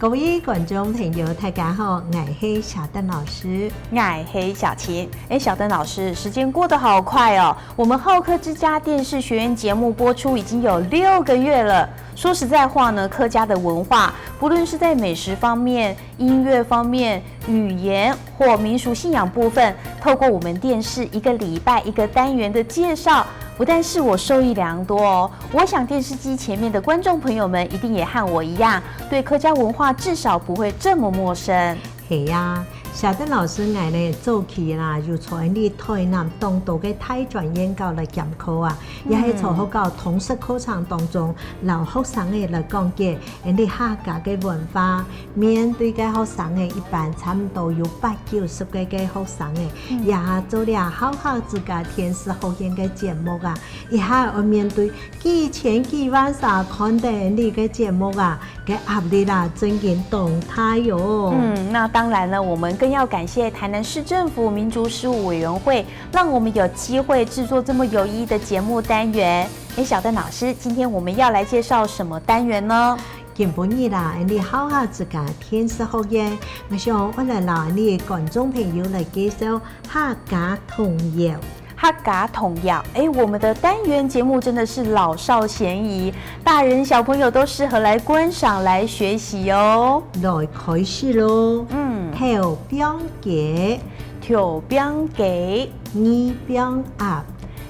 各位觀眾朋友，大家好，𠊎係小鄧老師， 𠊎係小琴。哎，小鄧老師，時間過得好快哦！我們好客之家電視學院節目播出已經有6個月了。說實在話呢，客家的文化，不論是在美食方面、音樂方面、語言或民俗信仰部分，透過我們電視一個禮拜一個單元的介紹，不但是我受益良多哦，我想電視機前面的觀眾朋友們一定也和我一樣，對客家文化至少不會這麼陌生。係呀，小鄧老師𠊎呢早期啦，就從你台南當道个大專院校來兼課啊，也係從學校通識課程當中，留學生的來講解𪜶哋客家个文化。面對个學生的，一般差不多有八九十個个學生的，也做了好客之家電視學院个節目啊，一下要面對幾千幾萬啥看的你個節目啊，个壓力啦，真緊當大喲。嗯，那當然了，我們更要感謝台南市政府民族事務委員會，讓我們有機會製作這麼有意義的節目單元。哎，小鄧老師，今天我們要來介紹什麼單元呢？今晡日啦，𪜶哋好客之家電視學院，我想我來讓你觀眾朋友來介紹客家童謠。客家童謠，哎，我們的單元節目真的是老少咸宜，大人小朋友都適合來觀賞、來學習哦。來開始囉。頭餅雞，頭餅雞，二餅鴨，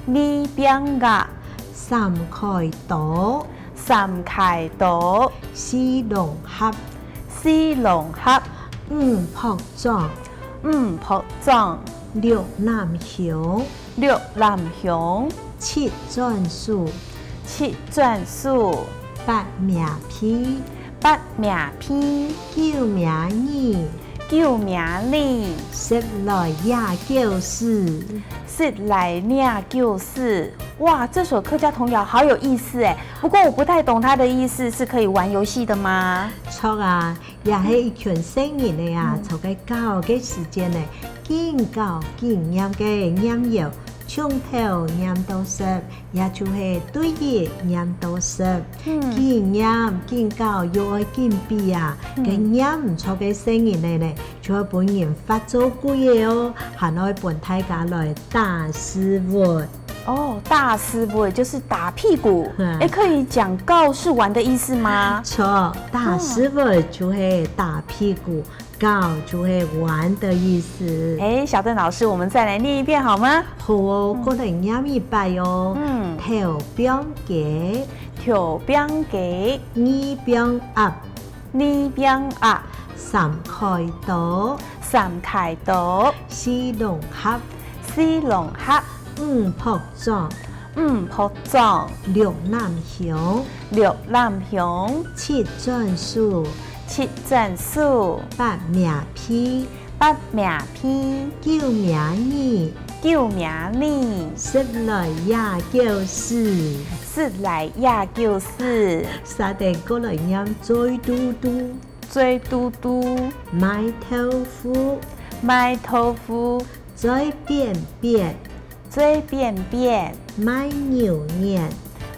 二餅鴨，三開刀，三開刀，四龍合，四龍合，五撲掌，五撲掌，六攬香，六攬香，七轉數，七轉數，八命片，八命片，九命耳，九命耳，十來廿九四，十來廿九四。哇，這首客家童謠好有意思哎！不過我不太懂它的意思，是可以玩遊戲的嗎？錯啊，也係一群細人的啊，從个九个時間呢，緊教緊念个念謠，從頭念到十，也就是對一念到十，緊念緊教又愛緊比啊，個念毋錯个細人的呢，就會分人發做鬼的哦，還愛分大家來打斯文。哦，打斯文就是打屁股，哎，可以講告是玩的意思嗎？錯，打斯文就是打屁股，告就是玩的意思。哎，小鄧老師，我們再來念一遍好嗎？好哦，過來念一擺哦。頭餅雞，頭餅雞，二餅鴨，二餅鴨，三開刀，三開刀，四龍合，四龍合，五撲掌，五撲掌，六攬香，六攬香，七轉數，七轉數，八命片，八命片，九命耳，九命耳，十來廿九四，十來廿九四，沙地過來念嘴嘟嘟，嘴嘟嘟，賣豆腐，賣豆腐，嘴扁扁，嘴扁扁，賣牛眼，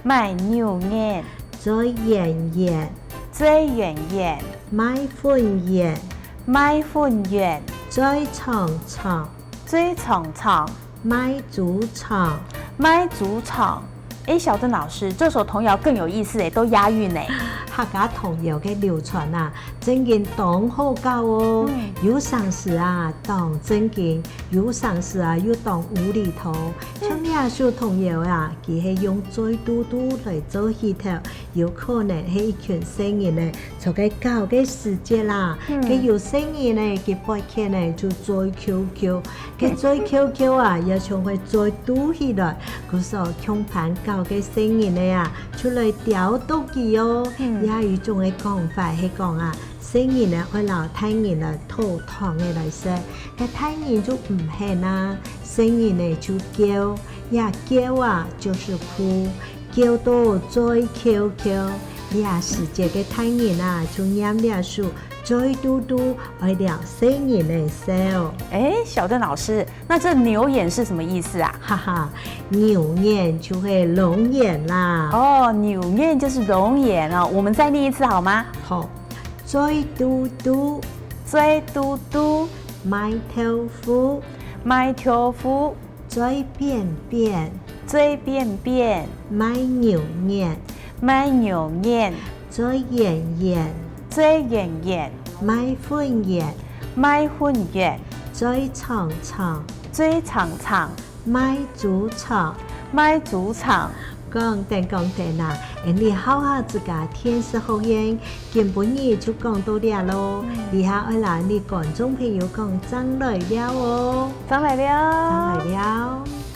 賣牛眼，嘴圓圓，嘴圓圓，賣粉圓，賣粉圓，嘴長長，嘴長長，賣豬腸，賣豬腸。哎，小鄧老師，這首童謠更有意思哎，都押韻哎。客家童謠个流傳啊，真緊當好教哦。有賞時啊，當正經；有賞時啊，又當無厘頭。像呢首童謠啊，佢係用嘴嘟嘟來做起頭，有可能係一群細人呢，從个九个時節啦，佢有細人呢，佢背起呢就嘴 Q Q，佢嘴 Q Q 啊，也像會嘴嘟起來，佢說強盤九个細人呢啊，出來刁毒佢哦。也有一種的講法係講啊，細人呢愛撈大人來討糖的來食，個大人就毋肯啊，細人呢就叫，也叫啊就是哭，叫到嘴 Q Q，這時節个大人啊就念這首嘴嘟嘟來撩細人的笑。哎，小鄧老師，那這牛眼是什麼意思啊？哈哈，牛眼就係龍眼啦。哦，牛眼就是龍眼哦。我們再念一次好嗎？好，做嘟嘟，做嘟嘟，賣豆腐，賣豆腐，做便便，做便便，賣牛肉，賣牛肉，做圓圓，做圓圓，賣粉圓，賣粉圓，做長長，做長長，賣豬腸，賣豬腸。講定講定啦，你好客之家電視學院，今晡日就講到遮囉。以下愛來你觀眾朋友講正來尞哦，正來尞，正來尞。